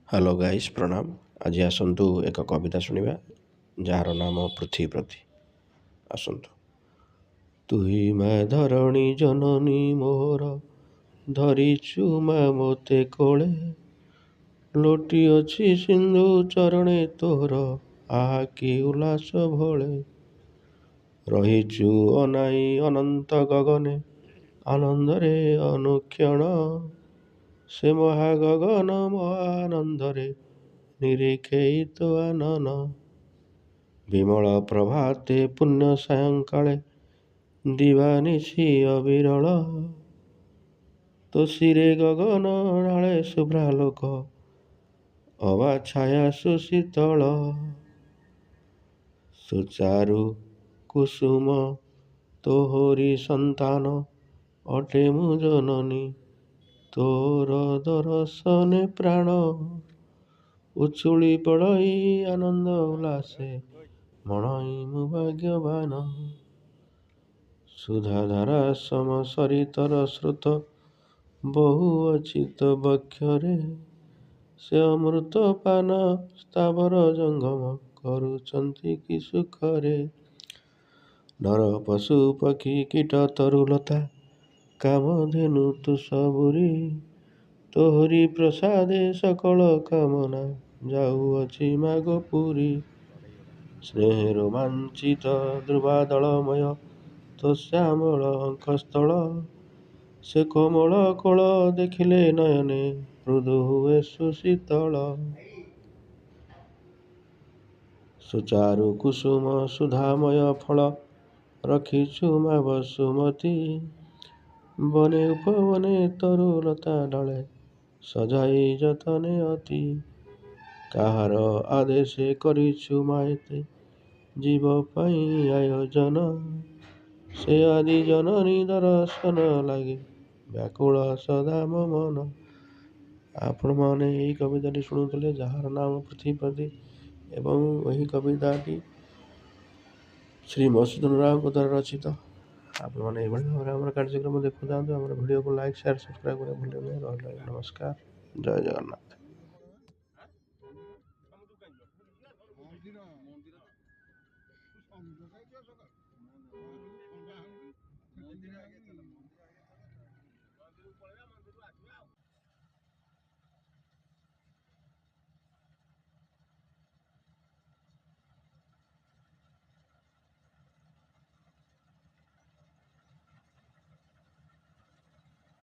Hello guys, ପ୍ରଣାମ। ଆଜି ଆସନ୍ତୁ ଏକ କବିତା ଶୁଣିବା, ଯାହାର ନାମ ପୃଥିବୀ ପ୍ରତି। ଆସନ୍ତୁ। ତୁହି ମା ଧରଣୀ ଜନନୀ ମୋର, ଧରିଛୁ ମା ମୋତେ କୋଳେ। ଲୋଟିଅଛି ସିନ୍ଧୁ ଚରଣେ ତୋର, ଆହା କି ଉଲ୍ଲାସ ଭୋଳେ। ରହିଛୁ ଅନାଇ ଅନନ୍ତ ଗଗନେ ଆନନ୍ଦରେ ଅନୁକ୍ଷଣ, ସେ ମହାଗଗନ ମହାନନ୍ଦରେ ନିରୀକ୍ଷଇ ତୋ ଆନନ। ବିମଳ ପ୍ରଭାତେ ପୁଣ୍ୟ ସାୟଙ୍କାଳେ ଦିବାନିଶି ଅବିରଳ, ତୋ ଶିରେ ଗଗନ ଢାଳେ ଶୁଭ୍ରାଲୋକ ଅବା ଛାୟା ସୁଶୀତଳ। ସୁଚାରୁ କୁସୁମ ତୋହରି ସନ୍ତାନ ଅଟେ ମୁଁ ଜନନୀ, ତୋର ଦରଶନେ ପ୍ରାଣ ଉଛୁଳି ପଡ଼ଇ ଆନନ୍ଦ ଉଲ୍ଲାସେ ମଣଇ ମୁଁ ଭାଗ୍ୟବାନ। ସୁଧାଧାରା ସମ ସରିତର ସ୍ରୋତ ବହୁଅଛି ତୋ ବକ୍ଷରେ, ସେ ଅମୃତ ପାନ ସ୍ଥାବର ଜଙ୍ଗମ କରୁଛନ୍ତି କି ସୁଖରେ। ନର ପଶୁ ପକ୍ଷୀ କୀଟ ତରୁଲତା କାମଧେନୁ ତୁ ସବୁରି, ତୋହରି ପ୍ରସାଦେ ସକଳ କାମନା ଯାଉଅଛି ମାଗୋ ପୁରୀ। ସ୍ନେହେ ରୋମାଞ୍ଚିତ ଦୁର୍ବାଦଳମୟ ତୋ ଶ୍ୟାମଳ ଅଙ୍କସ୍ଥଳ, ସେ କୋମଳ କୋଳ ଦେଖିଲେ ନୟନେ ମୃଦୁ ହୁଏ ସୁଶୀତଳ। ସୁଚାରୁ କୁସୁମ ସୁଧାମୟ ଫଳ ରଖିଛୁ ମା ବସୁମତୀ, ବନେ ଉପବନେ ତରୁଲତା ଡାଳେ ସଜାଇ ଯତନେ ଅତି। କାହାର ଆଦେଶେ କରିଛୁ ମା ଏତେ ଜୀବ ପାଇଁ ଆୟୋଜନ, ସେ ଆଦି ଜନନୀ ଦରଶନ ଲାଗି ବ୍ୟାକୁଳ ସଦା ମୋ ମନ। ଆପଣମାନେ ଏହି କବିତାଟି ଶୁଣୁଥିଲେ, ଯାହାର ନାମ ପୃଥିବୀ ପ୍ରତି, ଏବଂ ଏହି କବିତାଟି ଶ୍ରୀ ମଧୁସୂଦନ ରାଓଙ୍କ ଦ୍ୱାରା ରଚିତ। ଆପଣମାନେ ଏଇଭଳି ଭାବରେ ଆମର କାର୍ଯ୍ୟକ୍ରମ ଦେଖୁଥାନ୍ତୁ। ଆମର ଭିଡ଼ିଓକୁ ଲାଇକ୍, ସେୟାର, ସବସ୍କ୍ରାଇବ୍ କରିବାକୁ ଭୁଲିବେନି। ରହିଲା, ନମସ୍କାର, ଜୟ ଜଗନ୍ନାଥ।